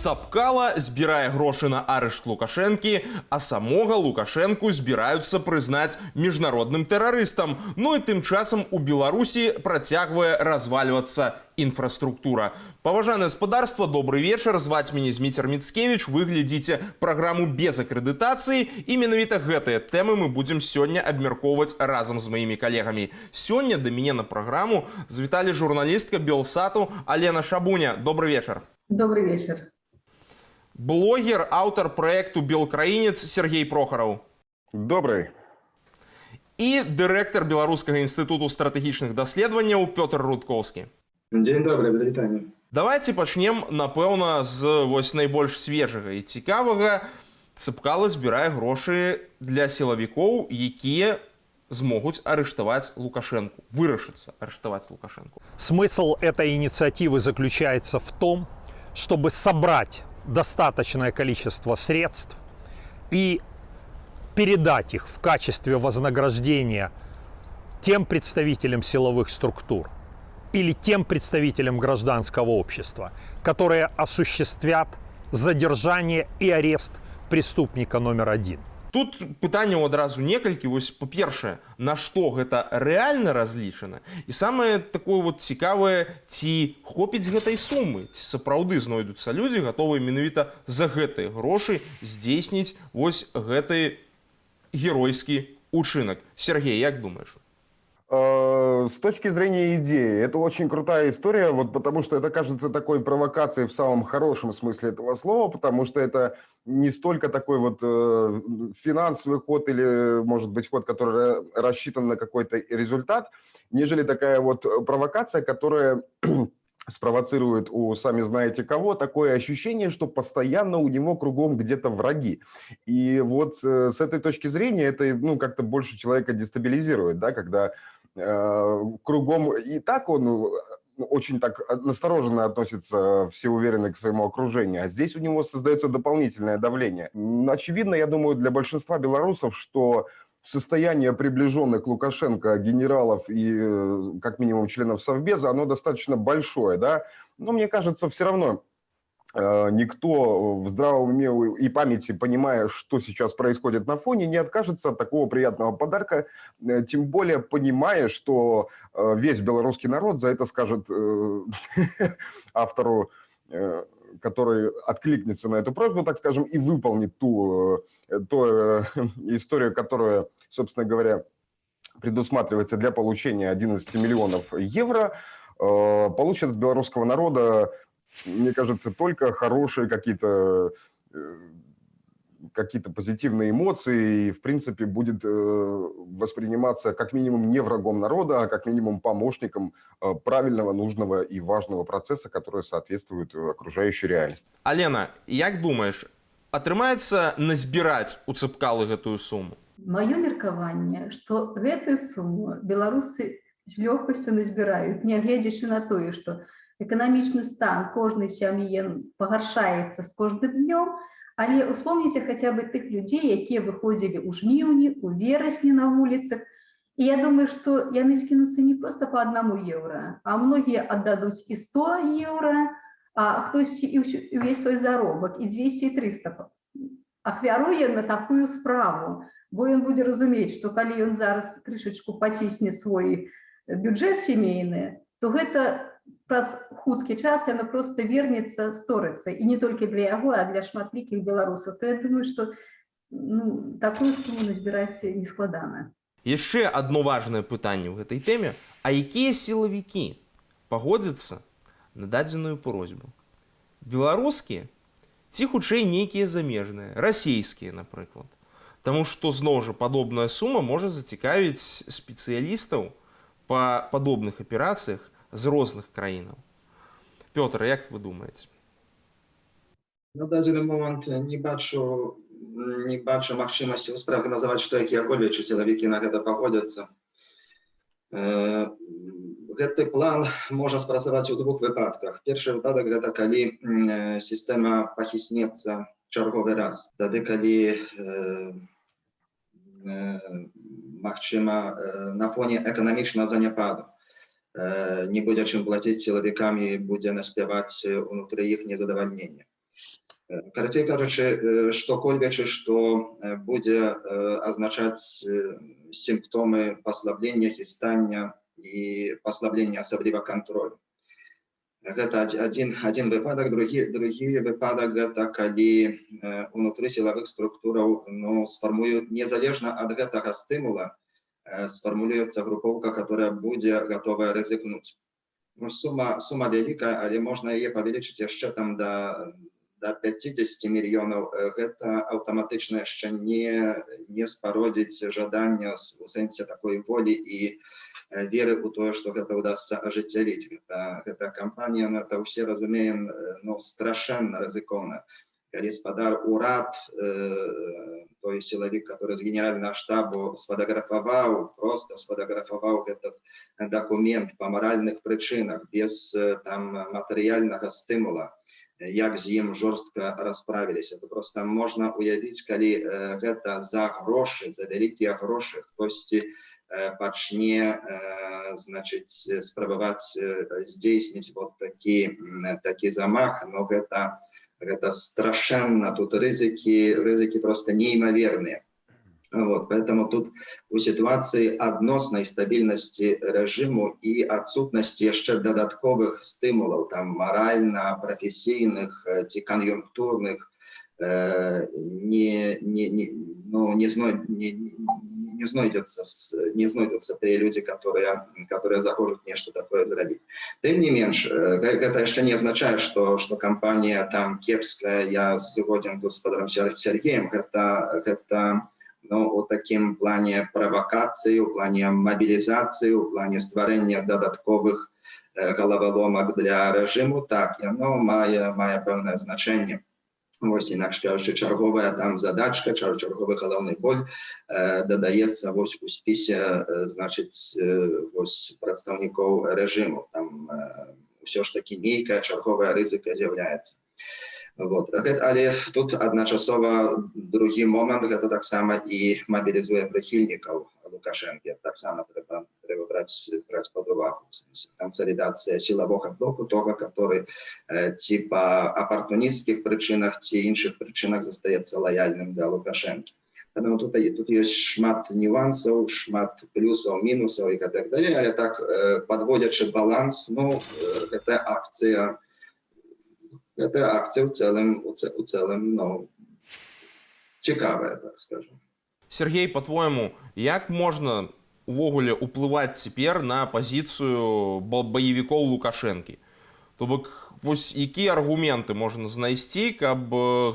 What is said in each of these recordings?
Цапкала збірае грошы на арышт Лукашэнкі, а самога Лукашэнку збіраюцца прызнаць міжнародным тэрарыстам. Ну і тым часам у Беларусі працягвае развальвацца інфраструктура. Паважанае спадарства, добры вечар. Зваць мяне Зміцер Міцкевіч. Вы глядзіце праграму «Без акрэдытацыі», і менавіта гэтыя тэмы мы будзем сёння абмяркоўваць разам з маімі калегамі. Сёння да мяне на праграму завіталі журналістка Белсату Алена Шабуня. Добры вечар. Добрый вечер. Блогер, аўтар праекту «Белкраінец» Сяргей Прохараў. Добрый. І дырэктар Беларускага інстытуту стратэгічных даследаванняў Пётр Рудкоўскі. Дзень добры, прывітанне. Давайте пачнем, напэўна, з вось найбольш свежага і цікавага. Цапкала збірае грошы для сілавікоў, якія змогуць арыштаваць Лукашэнку, вырашыцца арыштаваць Лукашэнку. Смысл этой инициативы заключается в том, чтобы собрать достаточное количество средств и передать их в качестве вознаграждения тем представителям силовых структур или тем представителям гражданского общества, которые осуществят задержание и арест преступника номер один. Тут пытанняў адразу некалькі. Вось, па-першае, на што гэта рэальна разлічана, і самае такое вот цікавае, ці хопіць гэтай сумы, ці сапраўды знойдуцца людзі, гатовыя менавіта за гэтыя грошы здзейсніць вось гэты геройскі учынак. Сяргей, як думаеш? С точки зрения идеи, это очень крутая история, вот потому что это кажется такой провокацией в самом хорошем смысле этого слова, потому что это не столько такой вот финансовый ход или, может быть, ход, который рассчитан на какой-то результат, нежели такая вот провокация, которая спровоцирует у сами знаете кого такое ощущение, что постоянно у него кругом где-то враги. И вот с этой точки зрения это, ну, как-то больше человека дестабилизирует, да, когда кругом и так он очень так настороженно относится, все уверены, к своему окружению, а здесь у него создается дополнительное давление. Очевидно, я думаю, для большинства белорусов, что состояние приближенных к Лукашенко генералов и как минимум членов Совбеза, оно достаточно большое, да, но мне кажется, все равно никто в здравом уме и памяти, понимая, что сейчас происходит на фоне, не откажется от такого приятного подарка, тем более понимая, что весь белорусский народ за это скажет автору, который откликнется на эту просьбу, так скажем, и выполнит ту историю, которая, собственно говоря, предусматривается для получения 11 миллионов евро, получит от белорусского народа, мне кажется, только хорошие какие-то позитивные эмоции и, в принципе, будет восприниматься как минимум не врагом народа, а как минимум помощником правильного, нужного и важного процесса, который соответствует окружающей реальности. Алена, як думаеш, атрымаецца назбіраць у Цапкалы гэтую суму? Маё меркаванне, што гэтую суму беларусы з лёгкасцю назбіраюць, нягледзячы на тое, што эканамічны стан кожнай сям'і ён пагаршаецца з кожным днём, але успомніце хаця бы тых людзей, якія выходзілі ў жніўні, у верасні на вуліцах. І я думаю, што яны скінуцца не проста па аднаму еўра, а многія аддадуць і 100 еўра, а хтось і ўвесь свой заробак, і 200, і 300 ахвяруе на такую справу, бо ён будзе разумець, што калі ён зараз крышачку пацісне свой бюджэт сямейны, то гэта праз хуткі час яно просто вернецца сторыцай, і не толькі для яго, а для шматлікіх беларусаў. То я думаю, што, ну, такую суму назбіраць не складана. Яшчэ одно важное пытанне ў гэтай тэме: а якія сілавікі пагодзяцца на дадзеную просьбу? Беларускія ці хутчэй нейкія замежныя, расійскія, напрыклад? Таму што, зноў жа, падобная сума можа зацікавіць спецыялістаў па падобных аперацыях з розных краінаў. Пётр, як вы думаеце? На дадзены момант не бачу магчымасці спрагназаваць, што якія-кольвек сілавікі на гэта пагодзяцца. Гэты план можа спрацаваць у двух выпадках. Першы выпадак — гэта калі сістэма пахіснецца чарговы раз. Тады, калі магчыма, на фоне эканамічнага заняпаду не будзе чым плаціць сілавікам і будзе наспяваць унутры іх незадавальнення. Карацей кажучы, штокольвечы, што будзе азначаць сімптомы паслаблення, хістання і паслаблення асабліва кантролю. Гэта адзін выпадак. Другі выпадак — гэта калі унутры сілавых структураў, ну, сфармуюць, незалежна ад гэтага стымула, сфармулюецца групоўка, которая будзе гатовая рызыкнуць. Ну, сума вялікая, але можна яе павялічыць яшчэ там да 50 мільёнаў. Гэта аўтаматычна яшчэ не спародзіць жадання у сэнсе такой волі і веры ў тое, што гэта ўдасца ажыццявіць. Гэта кампанія, ну, это ўсе разумеем, ну, страшэнна рызыкоўна. Калі спадар урад, той сілавік, который з генеральнага штабу сфотаграфаваў, просто сфотаграфаваў этот дакумент па маральных прычынах, без там матэрыяльнага стымула, як з ім жорстка расправіліся, то просто можна уявіць, калі гэта за грошы, за вялікія грошы хтосьці пачне, значыць, спрабаваць здзейсніць вот такі замах, но гэта страшэнна, тут рызыкі просто неймаверныя. Вот, поэтому тут у сітуацыі адноснай стабільнасці рэжыму і адсутнасці яшчэ дадатковых стымулаў, там, маральна, прафесійных ці кан'юнктурных, не, не, не, ну, не, зной, не, не знойдзецца не знойдуцца тыя людзі, которые захочуць нешта такое зрабіць. Тым не менш, гэта яшчэ не азначае, что кампанія там кепская. Я згодзен тут з спадаром Сергеем, гэта, ну, у такім плане правакацыі, у плане мабілізацыі, у плане стварэння дадатковых галаваломак для рэжыму, так, яно мае пэўнае значэнне. Вось, інакш кажучы, чарговая там задачка, чарговы галаўны боль дадаецца вось у спісе, значыць, вось прадстаўнікоў рэжыму. Там ўсё ж такі нейкая чарговая рызыка з'яўляецца. Вот. Але тут адначасова другі момант: гэта таксама і мабілізуе прыхільнікаў Лукашэнкі, таксама трэба браць пад увагу. Кансалідацыя сілавога блоку, тога, который ці па апартунісцкіх прычынах, ці іншых прычынах застаецца лаяльным да Лукашэнкі. Поэтому тут ёсць шмат нюансаў, шмат плюсаў, мінусаў і так далее, але так, падводзячы баланс, ну, гэта акцыя у цэлым, ну, цікавая, так скажем. Сергей, по-твойму, як можна увогуле уплываць цяпер на пазіцыю баевікоў Лукашэнкі? То бок вось якія аргументы можна знайсці, каб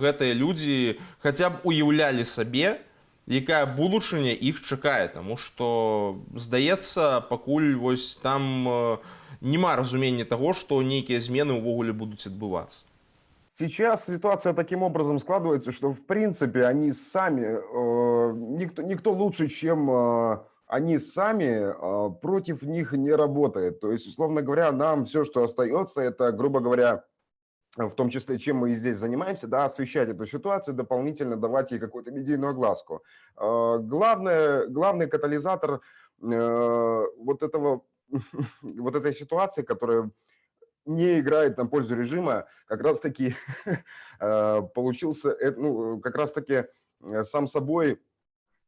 гэтыя людзі хаця б уяўлялі сабе, якая будучыня іх чакае? Таму што, здаецца, пакуль вось там няма разумення таго, што нейкія змены ўвогуле будуць адбывацца. Сейчас ситуация таким образом складывается, что, в принципе, они сами, никто лучше, чем они сами, против них не работает. То есть, условно говоря, нам все, что остается, это, грубо говоря, в том числе, чем мы и здесь занимаемся, да, освещать эту ситуацию, дополнительно давать ей какую-то медийную огласку. Главный катализатор вот этой ситуации, которая не играет на пользу режима, как раз-таки получился, ну, как раз-таки сам собой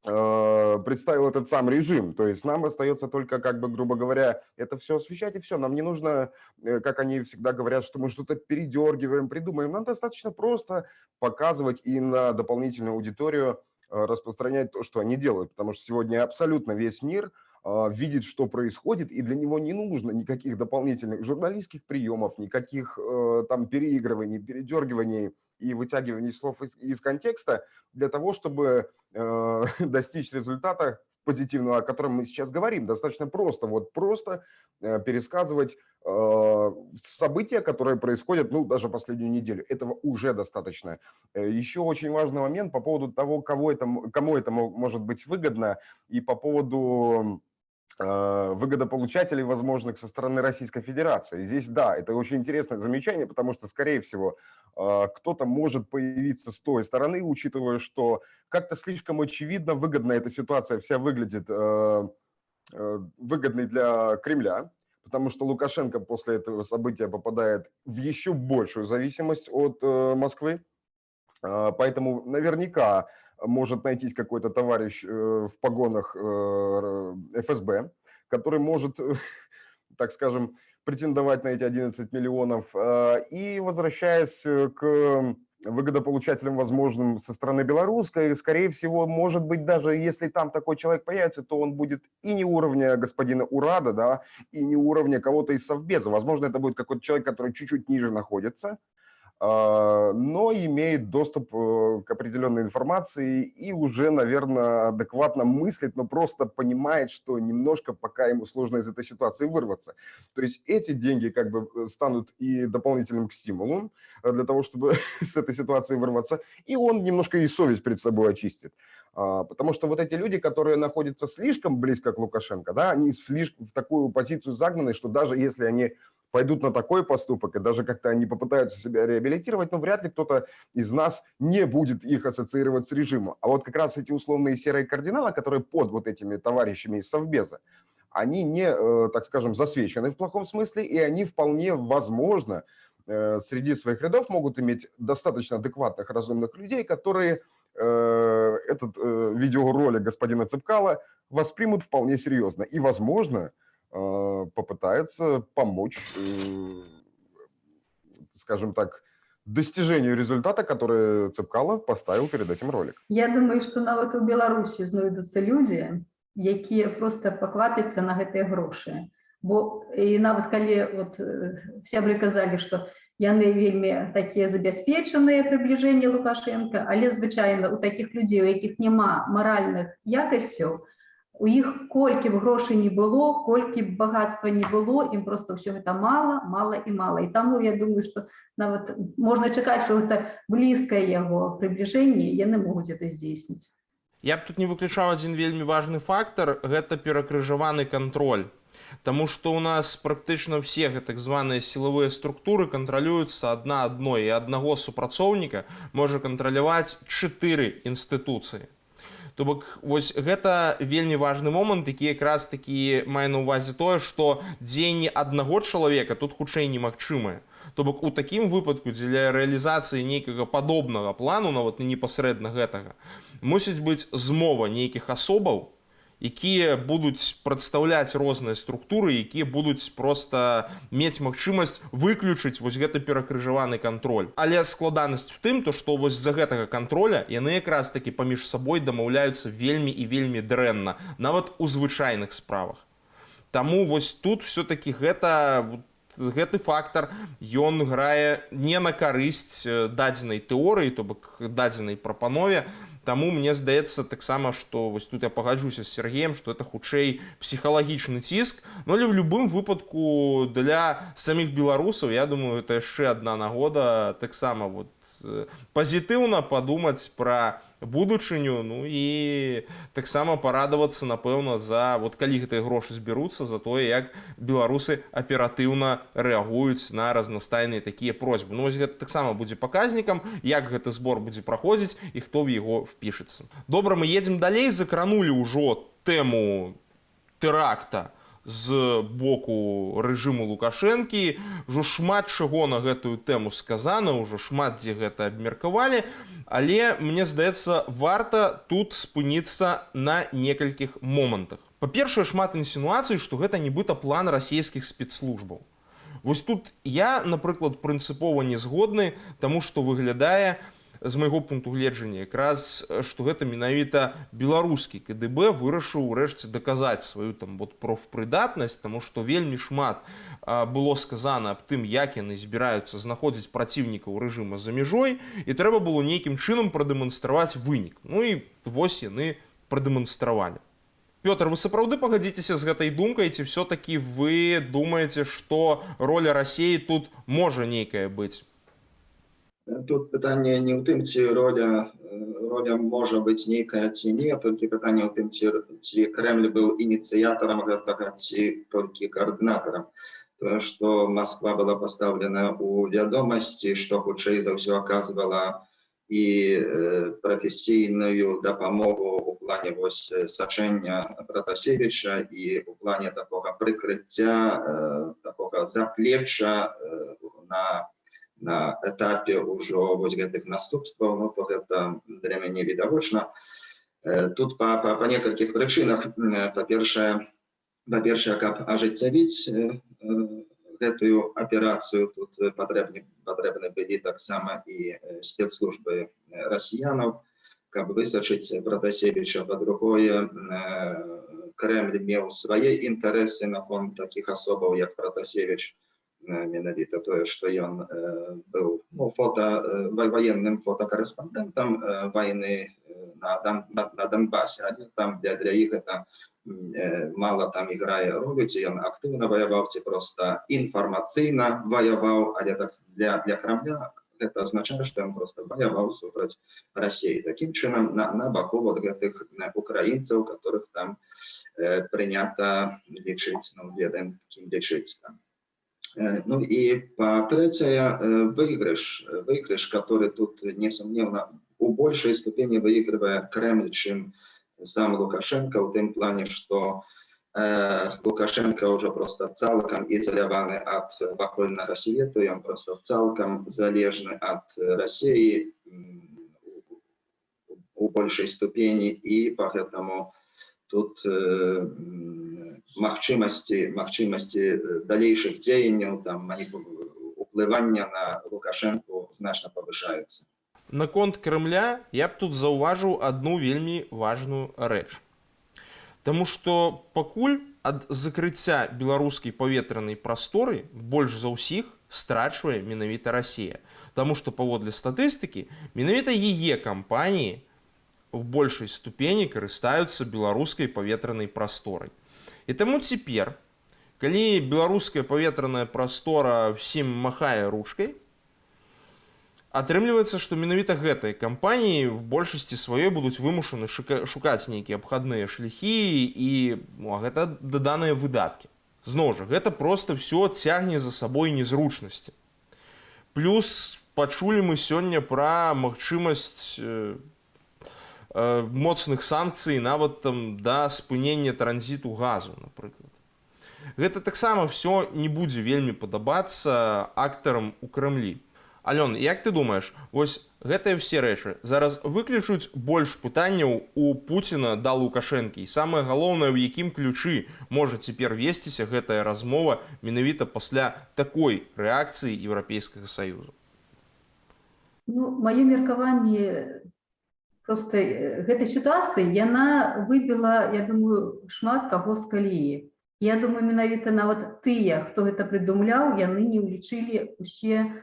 представил этот сам режим. То есть нам остается только, как бы, грубо говоря, это все освещать, и все. Нам не нужно, как они всегда говорят, что мы что-то передергиваем, придумаем. Нам достаточно просто показывать и на дополнительную аудиторию распространять то, что они делают. Потому что сегодня абсолютно весь мир видит, что происходит, и для него не нужно никаких дополнительных журналистских приемов, никаких там переигрываний, передергиваний и вытягиваний слов из контекста для того, чтобы достичь результата позитивного, о котором мы сейчас говорим. Достаточно просто, вот просто пересказывать события, которые происходят, ну, даже последнюю неделю. Этого уже достаточно. Еще очень важный момент по поводу того, кому это может быть выгодно, и по поводу выгодополучателей возможных со стороны Российской Федерации. Здесь, да, это очень интересное замечание, потому что, скорее всего, кто-то может появиться с той стороны, учитывая, что как-то слишком очевидно выгодно эта ситуация вся выглядит, выгодной для Кремля, потому что Лукашенко после этого события попадает в еще большую зависимость от Москвы. Поэтому наверняка может найтись какой-то товарищ в погонах ФСБ, который может, так скажем, претендовать на эти 11 миллионов. И возвращаясь к выгодополучателям возможным со стороны белорусской, скорее всего, может быть, даже если там такой человек появится, то он будет и не уровня господина Урада, да, и не уровня кого-то из Совбеза. Возможно, это будет какой-то человек, который чуть-чуть ниже находится, но имеет доступ к определенной информации и уже, наверное, адекватно мыслит, но просто понимает, что немножко пока ему сложно из этой ситуации вырваться. То есть эти деньги как бы станут и дополнительным стимулом для того, чтобы с этой ситуации вырваться, и он немножко и совесть перед собой очистит. Потому что вот эти люди, которые находятся слишком близко к Лукашенко, да, они слишком в такую позицию загнаны, что даже если они пойдут на такой поступок, и даже как-то они попытаются себя реабилитировать, но вряд ли кто-то из нас не будет их ассоциировать с режимом. А вот как раз эти условные серые кардиналы, которые под вот этими товарищами из Совбеза, они не, так скажем, засвечены в плохом смысле, и они вполне возможно среди своих рядов могут иметь достаточно адекватных, разумных людей, которые этот видеоролик господина Цепкала воспримут вполне серьезно. И, возможно, попытаются помочь, скажем так, достижению результата, который Цепкало поставил перед этим роликом. Я думаю, што нават у Беларусі знойдуцца людзі, якія просто паквапяцца на гэтыя грошы. Бо і нават калі вот сябры казалі, што яны вельмі такія забяспечаныя, прыбліжэнні Лукашенко, але, звычайна, у такіх людзей, у якіх няма маральных якасцяў, у іх колькі б грошай не было, колькі б багацтва не было, ім просто ўсё гэта мала, мала і мала. І таму я думаю, што нават можна чакаць, што гэта блізкае яго прыбліжэнне, яны могуць это здзейсніць. Я б тут не выключаў адзін вельмі важны фактар: гэта перакрыжаваны кантроль. Таму што ў нас практычна ўсе так званыя сілавыя структуры кантралююцца адна адной, і аднаго супрацоўніка можа кантраляваць чатыры інстытуцыі. То бок вось гэта вельмі важны момант, які якраз такі мае на ўвазе тое, што дзеянні аднаго чалавека тут хутчэй немагчымыя. То бок у такім выпадку дзеля рэалізацыі нейкага падобнага плану, нават не непасрэдна гэтага, мусіць быць змова нейкіх асобаў, якія будуць прадстаўляць розныя структуры, якія будуць проста мець магчымасць выключыць вось гэты перакрыжаваны кантроль. Але складанасць в тым, то што вось з-за гэтага кантроля яны якраз такі паміж сабой дамаўляюцца вельмі і вельмі дрэнна, нават у звычайных справах. Таму вось тут все-таки гэты фактар, ён грае не на карысць дадзенай тэорыі, то бок дадзенай прапанове. Таму мне здаецца таксама, што вось тут я пагаджуся з Сергеем, што это хутчэй псіхалагічны ціск. Но але в любым выпадку для саміх беларусаў, я думаю, это яшчэ адна нагода таксама вот пазітыўна падумаць пра будучыню, ну і таксама парадавацца, напэўна, за вот калі гэтыя грошы збяруцца, за тое, як беларусы аператыўна рэагуюць на разнастайныя такія просьбы. Ну вось гэта таксама будзе паказнікам, як гэты збор будзе праходзіць і хто в яго впішацца. Добра, мы едзем далей. Закранулі ўжо тэму тэракта з боку рэжыму Лукашэнкі. Ўжо шмат чаго на гэтую тэму сказана, ўжо шмат дзе гэта абмеркавалі, але мне здаецца, варта тут спыніцца на некалькіх момантах. Па-першае, шмат інсінуацый, што гэта нібыта план расійскіх спецслужбаў. Вось тут я, напрыклад, прынцыпова не згодны, таму што выглядае, з майго пункту гледжання, якраз што гэта менавіта беларускі КДБ вырашыў урэшце даказаць сваю там вот профпрыдатнасць, таму што вельмі шмат было сказана аб тым, як яны збіраюцца знаходзіць праціўнікаў рэжыма за мяжой, і трэба было нейкім чынам прадэманстраваць вынік. Ну і вось яны прадэманстравалі. Пётр, вы сапраўды пагадзіцеся з гэтай думкай ці все-таки вы думаеце, што роля Расеі тут можа нейкая быць? Тут пытанне не ў тым, ці роля можа быць нейкая ці не, толькі пытанне ў тым, ці Крэмль быў ініцыятарам гэтага, ці толькі каардынатарам. Тое, што Масква была пастаўлена ў вядомасці, што хутчэй за ўсё аказвала і прафесійную дапамогу ў плане вось сачэння Пратасевіча і ў плане такога прыкрыцця, такога заплечча на На этапе ўжо вось гэтых наступстваў, ну, то гэта для мяне відавочна. Тут па некалькіх прычынах. Па-першае, каб ажыццявіць гэтую аперацыю, тут патрэбны былі таксама і спецслужбы расіянаў, каб высачыць Пратасевіча. Па-другое, Крэмль меў свае інтарэсы наконт такіх асобаў, як Пратасевіч, менавіта тое, што ён быў, ну, ваенным фотакарэспандэнтам вайны на Донбасе, але там для іх это мала там іграе ролю, ці ён актыўна ваяваў, ці проста інфармацыйна ваяваў, але так для Крамля гэта азначае, што ён проста ваяваў супраць Расіі. Такім чынам, на баку вот гэтых украінцаў, которых там прынята лічыць, ну, ведаем, кім лічыць там. Ну і па-трэцяе, выйгрыш, который тут, несумневна, у большай ступені выигрывае Крэмль, чым сам Лукашэнка, у тым плане, што Лукашэнка ўжо проста цалкам ізаляваны ад вакольнага свету, ён проста цалкам залежны ад Расіі у большай ступені, і поэтому тут магчымасці далейшых дзеянняў, там, уплывання на Лукашэнку значна павышаюцца. Наконт Крамля я б тут заўважыў адну вельмі важную рэч. Таму што пакуль ад закрыцця беларускай паветранай прасторы больш за ўсіх страчвае менавіта Расія. Таму што, паводле статыстыкі, менавіта яе кампаніі в большай ступені карыстаюцца беларускай паветранай прасторай. І таму цяпер, калі беларуская паветраная прастора всім махае ручкай, атрымліваецца, што менавіта гэтыя кампаніі в большасці сваёй будуць вымушаны шукаць нейкія абхадныя шляхі і, ну, а гэта даданыя выдаткі. Зноў жа, гэта проста ўсё цягне за сабой незручнасці. Плюс пачулі мы сёння пра магчымасць моцных санкцый, нават там да спынення транзіту газу, напрыклад. Гэта таксама ўсё не будзе вельмі падабацца актарам у Крамлі. Алён, як ты думаеш, вось гэтыя ўсе рэчы зараз выключуць больш пытанняў у Пуціна да Лукашэнкі? І самае галоўнае, у якім ключы можа цяпер весціся гэтая размова менавіта пасля такой рэакцыі Еўрапейскага Саюзу? Ну, маё меркаванне проста, гэтай сітуацыі, яна выбіла, я думаю, шмат каго з калеі. Я думаю, менавіта нават тыя, хто гэта прыдумляў, яны не ўлічылі усе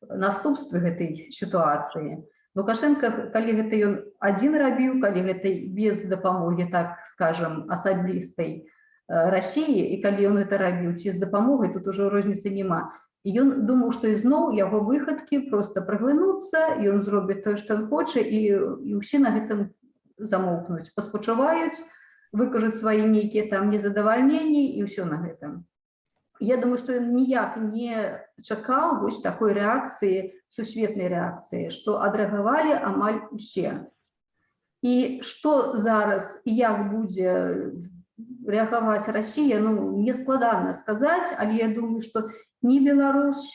наступствы гэтай сітуацыі. Лукашэнка, калі гэта ён адзін рабіў, калі гэта без дапамогі, так скажем, асаблістай Расіі, і калі ён гэта рабіў ці з дапамогай, тут ужо розніцы няма. І ён думаў, што ізноў яго выхадкі проста праглынуцца, ён зробіць тое, што ён хоча, і ўсе на гэтым замоўкнуць, паспачуваюць, выкажуць свае нейкія там незадавальненні, і ўсё на гэтым. Я думаю, што ён ніяк не чакаў вось такой рэакцыі, сусветнай рэакцыі, што адрэагавалі амаль усе. І што зараз і як будзе рэагаваць Расія, ну, мне складана сказаць, але я думаю, што ні Беларусь,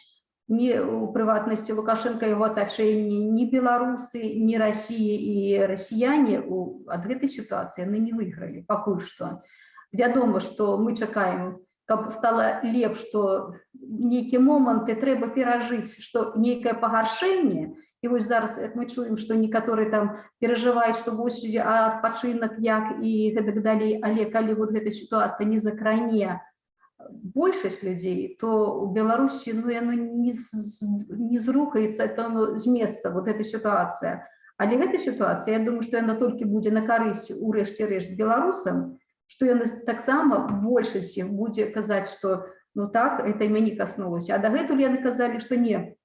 ні, у прыватнасці, Лукашэнка, яго атачэнні, ні беларусы, ні Расіі і расіяне ад гэтай сітуацыі яны не выйгралі пакуль што. Вядома, што мы чакаем, каб стала лепш, што нейкія моманты трэба перажыць, што нейкае пагаршэнне. І вось зараз, як мы чуем, што некаторыя там перажываюць, што вось, а адпачынак як і гэтак далей, але калі вот гэта сітуацыя не закране большасць людзей, то у Беларусі, ну, яно не зрухаецца это оно з месца, вот эта сітуацыя. Але гэта сітуацыя, я думаю, што яна толькі будзе на карысць у рэшце рэшт беларусам, што яны таксама, большасць іх будзе казаць, што ну так, это мяне каснулася. А дагэтуль яны казалі, што не,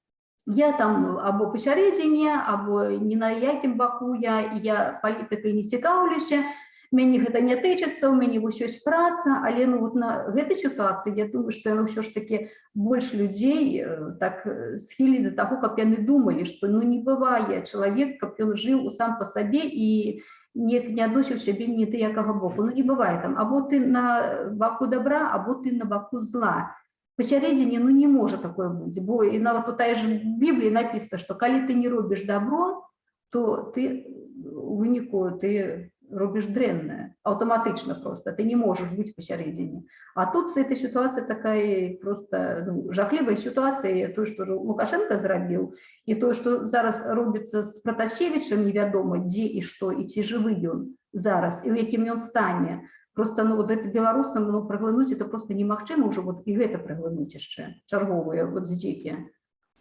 я там або пасярэдзіне, або ні на якім баку я палітыкай не цікаўлюся, мяне гэта не тычыцца, у мяне вось ёсць праца. Але, ну, вот на гэтай сітуацыі, я думаю, што яно ўсё ж таки больш людзей так схілі да таго, каб яны думалі, што, ну, не бывае чалавек, каб ён жыў сам па сабе і не адносіў сябе ні да якага боку. Ну, не бывае там: або ты на баку добра, або ты на баку зла. Пасярэдзіне, ну, не можа такое быць, бо і нават у той же Бібліі написано, што калі ты не робіш добро, то ты у выніку ты робіш дрэннае аўтаматычна, просто ты не можаш быць пасярэдзіне. А тут эта ситуация такая просто, ну, жахлівая ситуация, тое, што Лукашенко зрабіў, і тое, што зараз робіцца з Пратасевічам, невядома, дзе і што, і ці жывы ён зараз, і ў якім ён стане. Просто, ну, вот это беларусам, ну, праглынуць это просто немагчыма ўжо, вот і гэта праглынуць яшчэ чарговыя вот здзекі.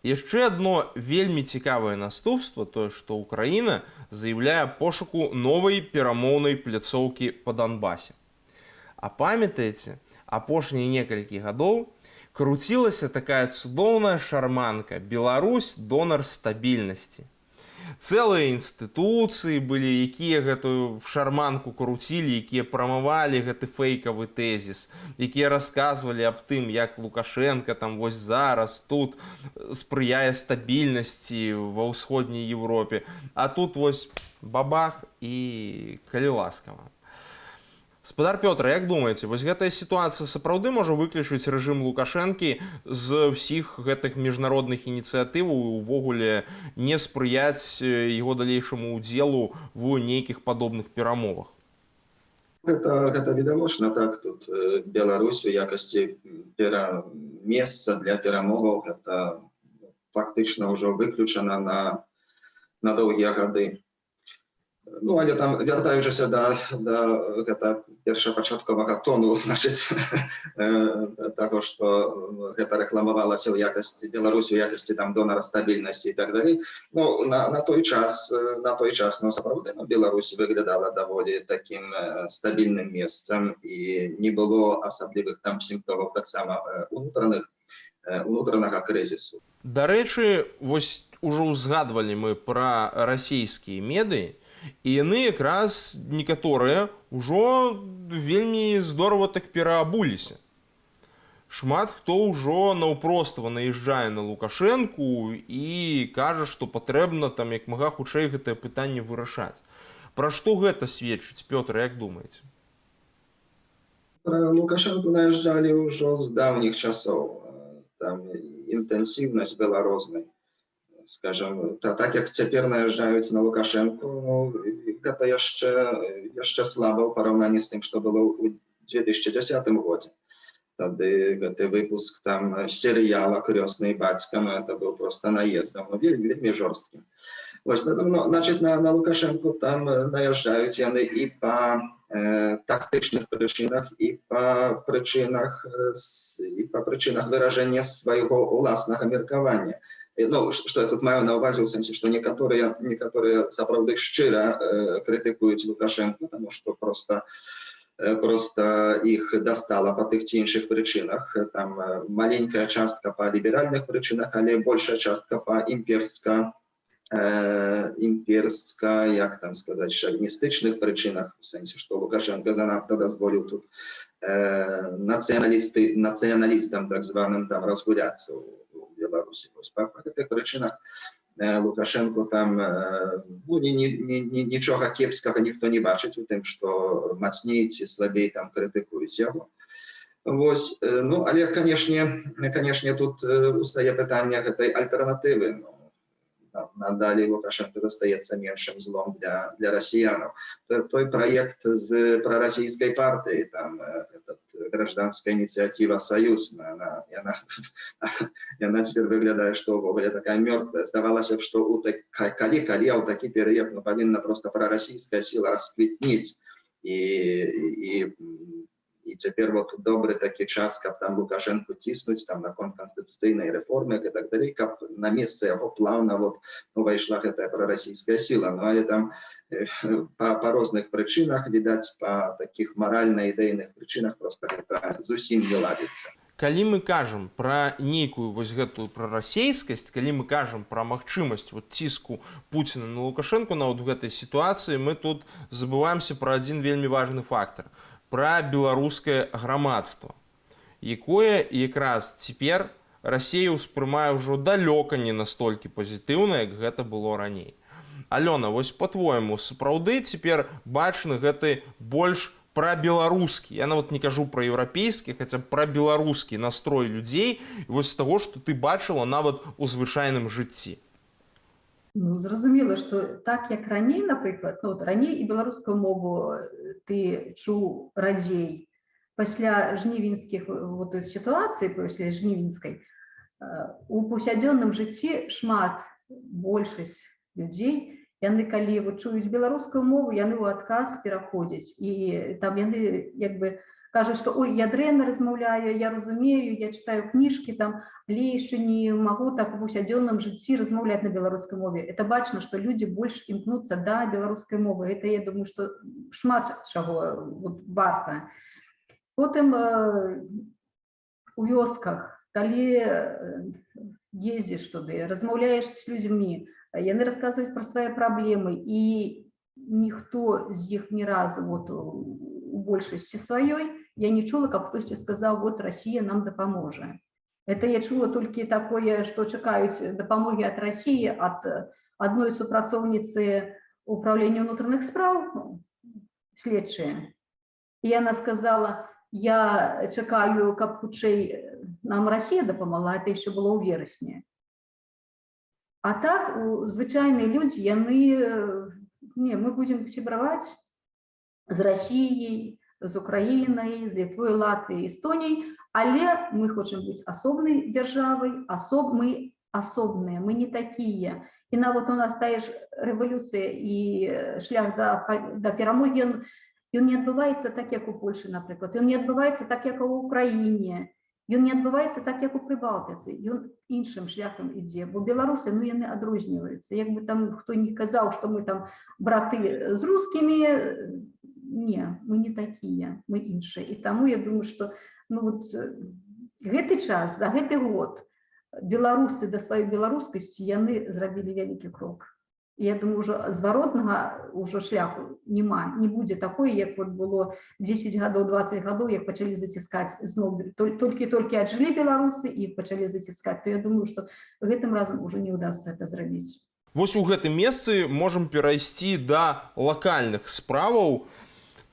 Яшчэ адно вельмі цікавае наступства — тое, што Украіна заяўляе пошуку новай перамоўнай пляцоўкі па Донбасе. А памятаеце, апошнія некалькі гадоў круцілася такая цудоўная шарманка: «Беларусь — донар стабільнасці». Цэлыя інстытуцыі былі, якія гэтую шарманку круцілі, якія прамавалі гэты фэйкавы тэзіс, якія расказвалі аб тым, як Лукашенко там вось зараз тут спрыяе стабільнасці ва Ўсходняй Еўропе. А тут вось бабах — і калі ласкава. Спадар Пётр, як думаеце, вось гэтая сітуацыя сапраўды можа выключыць рэжым Лукашэнкі з ўсіх гэтых міжнародных ініцыятываў і ўвогуле не спрыяць яго далейшаму ўдзелу в нейкіх падобных перамовах? Гэта відавочна, так. Тут Беларусь у якасці месца для перамоваў — гэта фактычна ўжо выключана на доўгія гады. Ну, але там, вяртаючыся да гэта першапачатковага тону, значыць, таго, што гэта рэкламавалася ў якасці Беларусь у якасці там донара стабільнасці і так далей. Ну, на той час, ну, сапраўды, ну, Беларусь выглядала даволі такім стабільным месцам, і не было асаблівых там сімптомаў таксама унутранага крызісу. Дарэчы, вось ужо ўзгадвалі мы пра расійскія медыі, і яны якраз некаторыя ўжо вельмі здорово так пераабуліся. Шмат хто ўжо наўпростава наязджае на Лукашэнку і кажа, што патрэбна там як мага хутчэй гэтае пытанне вырашаць. Пра што гэта сведчыць, Пётр, як думаеце? Пра Лукашэнку наязджалі ўжо з даўніх часоў. Там інтэнсіўнасць была рознай. Скажем, так як цяпер наязджаюць на Лукашэнку, ну, гэта яшчэ слаба ў параўнанні з тым, што было ў 2010 годзе. Тады гэты выпуск там серыяла «Крестный бацька», ну, это был просто наездом, ну, вельмі, вельмі жорсткім. Вось, поэтому, ну, значит, на Лукашенку там наязджаюць яны і па тактычных прычынах, і па прычынах выражэння свайго уласнага меркавання. Ну, што я тут маю на ўвазе, у сэнсе, што некаторыя сапраўды шчыра крытыкуюць Лукашенко, потому что просто іх дастала па тых ці іншых прычынах. Там маленькая частка па ліберальных прычынах, але большая частка па імперска, як там сказаць, шавіністычных прычынах, у сэнсе, што Лукашенко занадта дазволіў тут нацыяналістам так званым там разгуляцца ў Беларусі. Вось па гэтых прычынах Лукашенко там ну, нічога кепскага ніхто не бачыць у тым, што мацней ці слабей там крытыкуюць яго. Вось, ну, але, канешне, тут устае пытанне гэтай альтэрнатывы. Ну, надалей Лукашенко застаецца меншым злом для расіянаў. Той праект з прарасійскай партыі, там этот, «Гражданская инициатива Союз», яна цяпер выглядае, што ўвогуле такая мёртвая. Здавалася б, што у так, калі, а ў такі перыяд, ну, павінна просто прарасійская сіла расквітніць. І цяпер вот добры такі час, каб там Лукашенко ціснуць там наконт канстытуцыйнай рэформы і так далей, каб на месца яго плаўна вот увайшла гэтая прарасійская сіла. Ну, але там па розных прычынах, відаць, па такіх маральна-ідэйных прычынах просто гэта зусім не ладзіцца. Калі мы кажам пра нейкую вось гэтую прарасейскасць, калі мы кажам пра магчымасць вот ціску Пуціна на Лукашэнку нават у гэтай сітуацыі, мы тут забываемся пра адзін вельмі важны фактар, пра беларускае грамадства, якое якраз цяпер Расею ўспрымае ўжо далёка не настолькі пазітыўна, як гэта было раней. Алёна, вось па-твойму, сапраўды цяпер бачны гэты больш Пра беларускі, я нават не кажу пра еўрапейскі, хаця пра беларускі настрой людзей, вось з таго, што ты бачыла нават у звычайным жыцці. Ну, зразумела, што так, як раней, напрыклад, ну, вот раней і беларускую мову ты чуў радзей. Пасля жнівеньскіх вот сітуацый, пасля жнівеньскай, у паўсядзённым жыцці шмат, большасць людзей, яны, калі вот чуюць беларускую мову, яны ў адказ пераходзяць, і там яны як бы кажуць, што: «Ой, я дрэнна размаўляю, я разумею, я читаю кніжкі там, але яшчэ не магу так у паўсядзённым жыцці размаўляць на беларускай мове». Это бачна, што людзі больш імкнуцца да беларускай мовы. Это, я думаю, што шмат чаго вот варта. Потым у вёсках, калі ездзіш туды, размаўляеш з людзьмі, яны расказваюць пра свае праблемы, і ніхто з іх ні разу, вот у большасці сваёй, я не чула, каб хтосьці сказаў: «Вот Россия нам дапаможа». Это я чула толькі такое, што чакаюць дапамогі ад России ад адной супрацоўніцы управлення ўнутраных спраў, следчыя. І яна сказала: «Я чакаю, каб хутчэй нам Россия дапамагла». Это еще было ў верасні. А так у звычайныя людзі, яны: «Не, мы будем сябраваць з Россией, з Украінай, з Літвой, Латвіяй, Эстоніяй, але мы хочам быць асобнай дзяржавай, мы асобныя, мы не такія». І нават у нас тая ж рэвалюцыя і шлях да перамогі, ён не адбываецца так, як у Польшы, напрыклад, ён не адбываецца так, як у Украіне, ён не адбываецца так, як у Прыбалтыцы, ён іншым шляхам ідзе, бо беларусы, ну, яны адрозніваюцца. Як бы там хто не казаў, што мы там браты з рускімі, не, мы не такія, мы іншыя. І таму я думаю, што, ну, вот, гэты час, за гэты год беларусы да сваёй беларускасці, яны зрабілі вялікі крок. І я думаю, ўжо зваротнага ўжо шляху няма, не будзе такой, як вот было 10 гадоў, 20 гадоў, як пачалі заціскаць зноў, толькі-толькі аджылі беларусы і пачалі заціскаць, то я думаю, што гэтым разам ужо не ўдасца это зрабіць. Вось у гэтым месцы можам перайсці да лакальных справаў.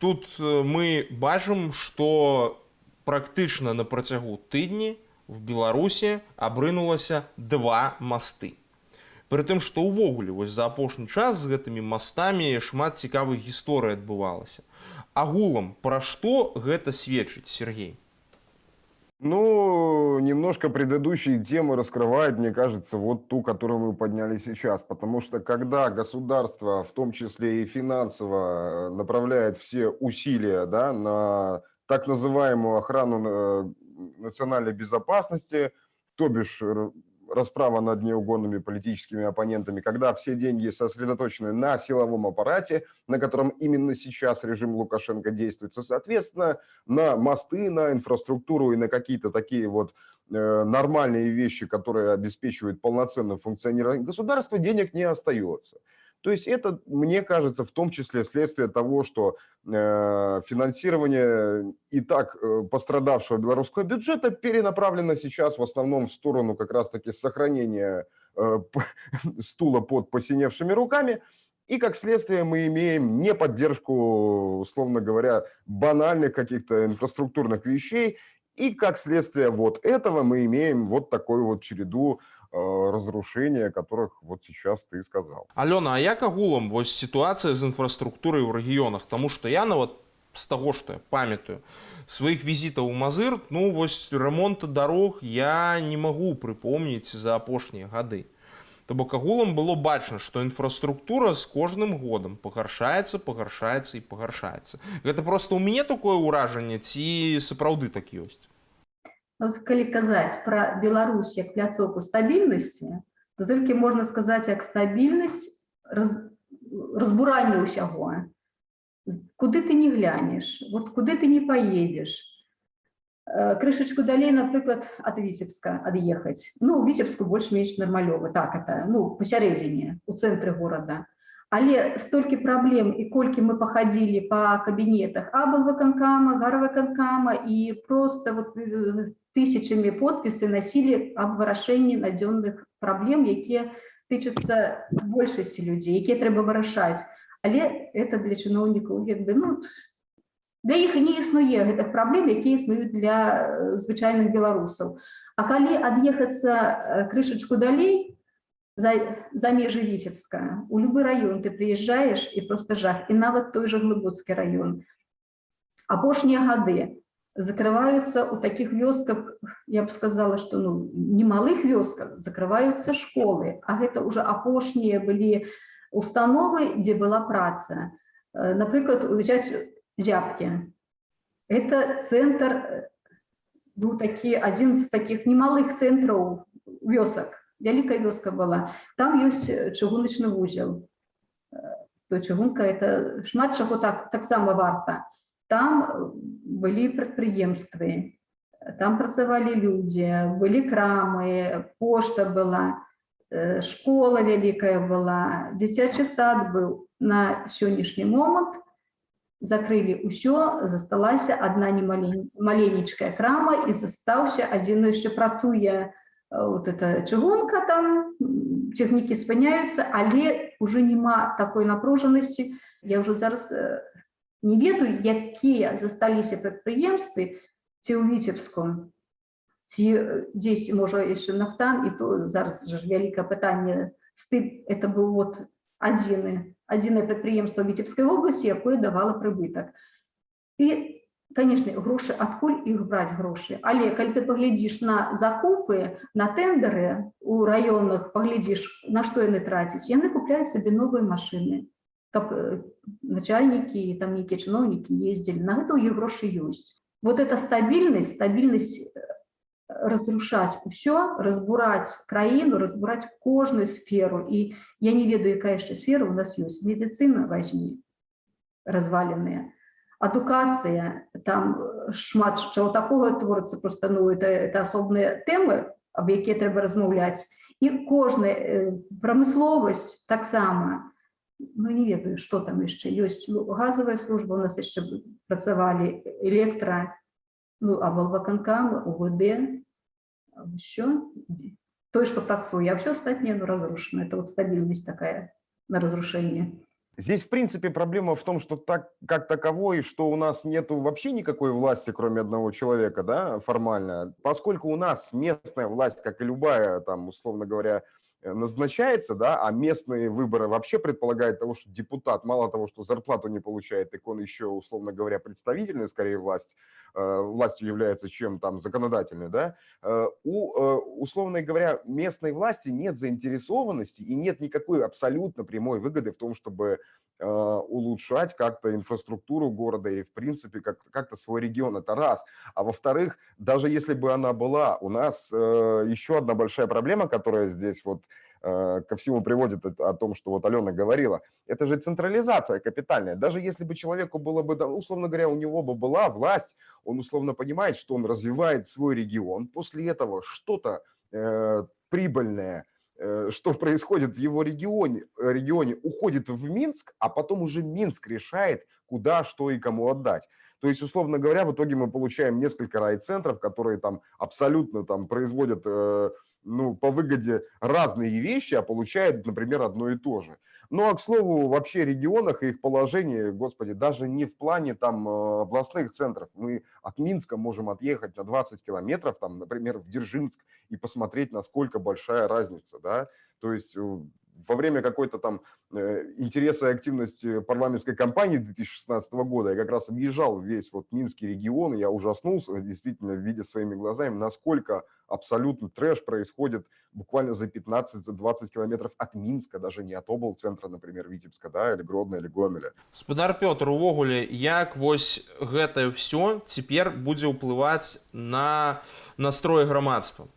Тут мы бачым, што практычна на працягу тыдні в Беларусі абрынулася два масты. Пры тым, што ўвогуле вось за апошні час з гэтымі мастамі шмат цікавых гісторый адбывалася. Агулам, пра што гэта сведчыць, Сергей? Ну, немножко предыдущие темы раскрывает, мне кажется, вот ту, которую мы подняли сейчас. Потому что когда государство, в том числе и финансово, направляет все усилия, да, на так называемую охрану национальной безопасности, то бишь расправа над неугодными политическими оппонентами, когда все деньги сосредоточены на силовом аппарате, на котором именно сейчас режим Лукашенко действует, соответственно, на мосты, на инфраструктуру и на какие-то такие вот нормальные вещи, которые обеспечивают полноценное функционирование государства, денег не остается. То есть это, мне кажется, в том числе следствие того, что финансирование и так пострадавшего белорусского бюджета перенаправлено сейчас в основном в сторону как раз-таки сохранения стула под посиневшими руками. И как следствие мы имеем не поддержку, условно говоря, банальных каких-то инфраструктурных вещей. И как следствие вот этого мы имеем вот такую вот череду разрушений, о которых вот сейчас ты сказал. Алёна, а як агулам вось сітуацыя з інфраструктурай у рэгіёнах? Таму што я нават з таго, што я памятаю сваіх візітаў у Мазыр, ну вось рамонта дарог я не магу прыпомніць за апошнія гады. То бок агулам было бачна, што інфраструктура з кожным годам пагаршаецца, пагаршаецца і пагаршаецца. Гэта проста ў мяне такое ўражанне ці сапраўды так ёсць? Ну, вось калі казаць пра Беларусь як пляцоўку стабільнасці, то толькі можна сказаць як стабільнасць разбурання ўсяго. Куды ты не глянеш, вот куды ты не паедзеш. Крышачку далей, напрыклад, ад Віцебска ад'ехаць. Ну, у Віцебску больш-менш нармалёва, так это, ну, пасярэдзіне, у цэнтры горада. Але столькі праблем, і колькі мы пахадзілі па кабінетах аблвыканкама, гарвыканкама і просто вот тысячамі подпісы насілі аб вырашэнні надзённых праблем, якія тычацца большасці людзей, якія трэба вырашаць. Але это для чыноўнікаў як бы, ну, Для іх не існуе гэтых праблем, якія існуюць для звычайных беларусаў. А калі ад'ехацца крышачку далей, за межы Віцебска, у любы раён ты прыязджаеш, і просто жах. І нават той жа Глыбоцкі раён. Апошнія гады закрываюцца ў такіх вёсках, я б сказала, што, ну, немалых вёсках закрываюцца школы, а гэта ўжо апошнія былі установы, дзе была праца. Напрыклад, узяць Зябкі. Это цэнтр, быў такі адзін з такіх немалых цэнтраў вёсак. Вялікая вёска была. Там ёсць чыгуначны вузел. То чыгунка — это шмат чаго таксама варта. Там былі прадпрыемствы, там працавалі людзі, былі крамы, пошта была, школа вялікая была, дзіцячы сад быў. На сённяшні момант закрылі ўсё, засталася адна маленечкая крама і застаўся адзін, ну, яшчэ працуе вот эта чыгунка там, цягнікі спыняюцца, але ўжо няма такой напружанасці. Я ўжо зараз не ведаю, якія засталіся прадпрыемствы ці ў Віцебску, ці дзесь, можа, яшчэ Нафтан, і то зараз жа ж вялікае пытанне з тым, это быў вот адзінае прадпрыемства Віцебскай вобласці, якое давала прыбытак. І, конечно, грошы, адкуль іх браць, грошы? Але калі ты паглядзіш на закупы, на тэндары у раёнах, паглядзіш, на што яны трацяць, яны купляюць сабе новыя машыны, каб начальнікі і там нейкія чыноўнікі ездзілі. На гэта ў іх грошы ёсць. Вот эта стабільнасць, разрушаць усё, разбураць краіну, разбураць кожную сферу. І я не ведаю, якая яшчэ сфера у нас ёсць. Медыцына, возьми, разваленная. Адукацыя, там шмат чаго такога творыцца, просто, ну, это асобныя тэмы, аб якія трэба размаўляць. І кожная прамысловасць таксама. Ну, не ведаю, што там яшчэ ёсць. Ну, газавая служба у нас яшчэ працавалі, электра, ну, аблвыканкам, УВД, ўсё. Тое, што працуе, а ўсё астатняе, ну, разрушено. Это вот стабильность такая на разрушение. Здесь, в принципе, проблема в том, что так как таковой, что у нас нету вообще никакой власти, кроме одного человека, да, формально. Поскольку у нас местная власть, как и любая, там, условно говоря, назначается, да, а местные выборы вообще предполагают того, что депутат мало того, что зарплату не получает, так он еще, условно говоря, представительный, скорее, властью является, чем там законодательный, да, у, условно говоря, местной власти нет заинтересованности и нет никакой абсолютно прямой выгоды в том, чтобы улучшать как-то инфраструктуру города или, в принципе, как-то свой регион. Это раз. А во-вторых, даже если бы она была, у нас еще одна большая проблема, которая здесь вот ко всему приводит, это о том, что вот Алена говорила, это же централизация капитальная. Даже если бы человеку было бы, да, условно говоря, у него бы была власть, он условно понимает, что он развивает свой регион, после этого что-то прибыльное, что происходит в его регионе, уходит в Минск, а потом уже Минск решает, куда, что и кому отдать. То есть, условно говоря, в итоге мы получаем несколько райцентров, которые там абсолютно там производят ну, по выгоде разные вещи, а получают, например, одно и то же. Ну, а к слову, вообще регионах и их положении, господи, даже не в плане там областных центров. Мы от Минска можем отъехать на 20 километров, там, например, в Дзержинск и посмотреть, насколько большая разница, да. То есть во время какой-то там интереса и активности парламентской кампании 2016 года я как раз объезжал весь вот Минский регион, и я ужаснулся, действительно, видя своими глазами, насколько абсолютно трэш происходит буквально за 15, за 20 километров от Минска, даже не от облцентра, например, Витебска, да, или Гродно, или Гомеля. Спадар Пётр, увогуле, як вось гэтае ўсё цяпер будзе ўплываць на настрой грамадства?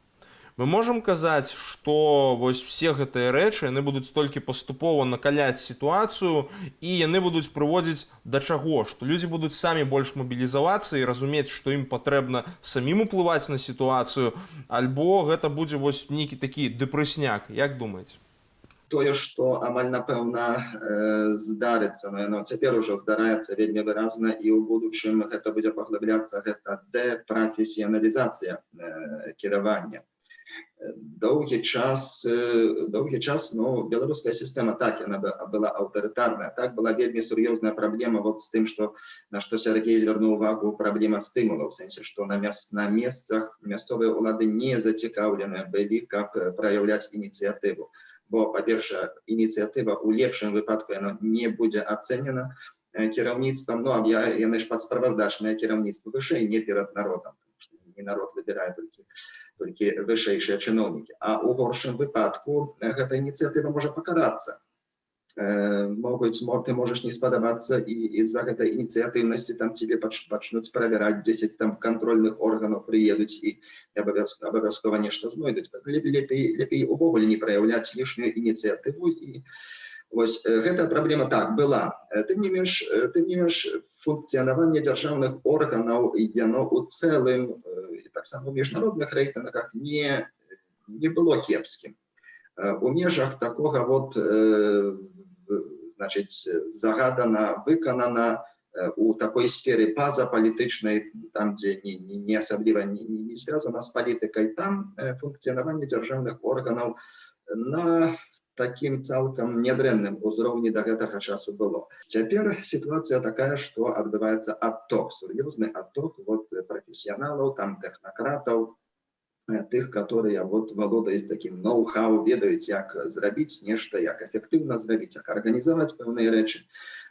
Мы можам казаць, што вось все гэтыя рэчы, яны будуць толькі паступова накаляць сітуацыю і яны будуць прыводзіць да чаго, што людзі будуць самі больш мабілізавацца і разумець, што ім патрэбна самім уплываць на сітуацыю, альбо гэта будзе вось нейкі такі дэпрэсняк, як думаеце? Тое, што амаль напэўна здарыцца, ну, яно цяпер ужо здараецца вельмі выразна, і ў будучым гэта будзе паглыбляцца, гэта дэпрафесіяналізацыя кіравання. Доўгі час, ну, беларуская сістэма, так, яна была аўтарытарная, так, была вельмі сур'ёзная праблема вот з тым, что на што Сергей звярнуў увагу, праблема стымулаў, в сэнсе, што на месцах мясцовыя ўлады не зацікаўленыя былі, каб праяўляць ініцыятыву, бо, па-першае, ініцыятыва у лепшым выпадку яна не будзе ацэнена кіраўніцтвам, ну, а яны ж падсправаздачнае кіраўніцтва вышэй, не перад народам, потому что не народ выбірае, толькі вышэйшыя чыноўнікі. А у горшым выпадку гэта ініцыятыва можа пакарацца. Ты можаш не спадабацца, і из-за гэтай ініцыятыўнасці там тебе пачнуць правяраць, 10 там кантрольных органаў прыедуць і абавязкова нешта знойдуць. Лепей увогуле не праяўляць лішнюю ініцыятыву. І вось гэта праблема, так, была. Тым не менш функцыянаванне дзяржаўных органаў, яно у цэлым і таксама у міжнародных рэйтынгах не было кепскім. У межах такога вот, значыць, загадана, выканана, у такой сферы пазапалітычнай, там, дзе не асабліва не звязана з палітыкай, там функцыянаванне дзяржаўных органаў на такім цалкам нядрэнным узроўні да гэтага часу было. Цяпер сітуацыя такая, што адбываецца адток, сур'ёзны адток вот прафесіяналаў, там, тэхнакратаў, тых, которые вот валодаюць таким ноу-хау, ведаюць, як зрабіць нешта, як эфектыўна зрабіць, як арганізаваць пэўныя рэчы.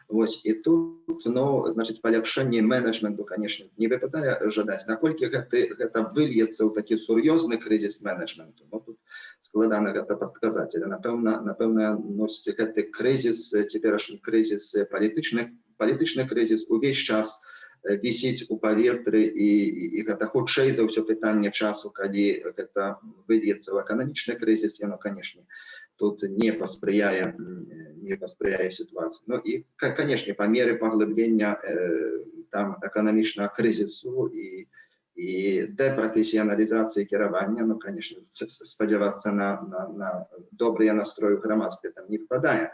Вось і тут, ну, значыць, паляпшэнне менеджменту, конечно, не выпадае жадаць. Наколькі гэта выльецца ў такі сур'ёзны крызіс менеджменту, ну, тут складана гэта прадказаць, але напэўна, носіць гэты крызіс, цяперашні крызіс, палітычны крызіс увесь час вісіць у паветры, і гэта хутчэй за ўсё пытанне часу, калі гэта выльецца ў эканамічны крызіс. Яно, конечно, тут не паспрыяе сітуацыі. Ну і, конечно, па меры паглыблення там эканамічнага крызісу і дэпрафесіяналізацыі кіравання, ну, конечно, спадзявацца на добрыя настроі ў грамадстве там не выпадае.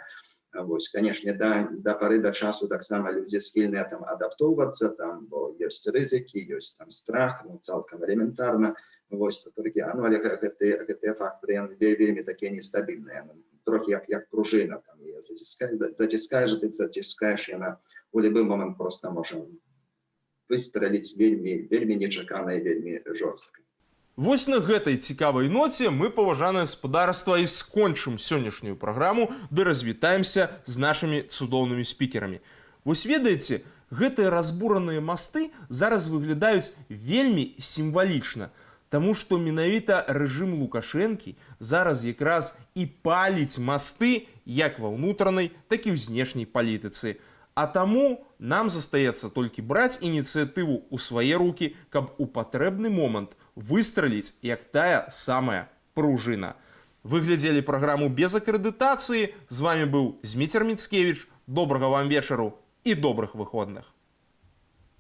Вось, конечно, да пары да часу таксама людзі схільныя там адаптоўвацца там, бо ёсць рызыкі, ёсць там страх, ну, цалкам элементарна. Вось, то толькі, ну, але гэтыя фактары, яны вельмі такія нестабільныя, трохі як пружына, там яе заціскаеш, ты заціскаеш, яна у любы момант просто можа выстраліць вельмі, вельмі нечакана і вельмі жорстка. Вось на гэтай цікавай ноце мы, паважанае спадарства, і скончым сённяшнюю праграму ды развітаемся з нашымі цудоўнымі спікерамі. Вось ведаеце, гэтыя разбураныя масты зараз выглядаюць вельмі сімвалічна, таму што менавіта рэжым Лукашэнкі зараз якраз і паліць масты як ва ўнутранай, так і ў знешняй палітыцы. А таму нам застаецца толькі браць ініцыятыву ў свае рукі, каб у патрэбны момант выстраліць, як тая самая пружына. Вы глядзелі праграму «Без акрэдытацыі». З вами быў Зміцер Міцкевіч. Добрага вам вечару і добрых выходных.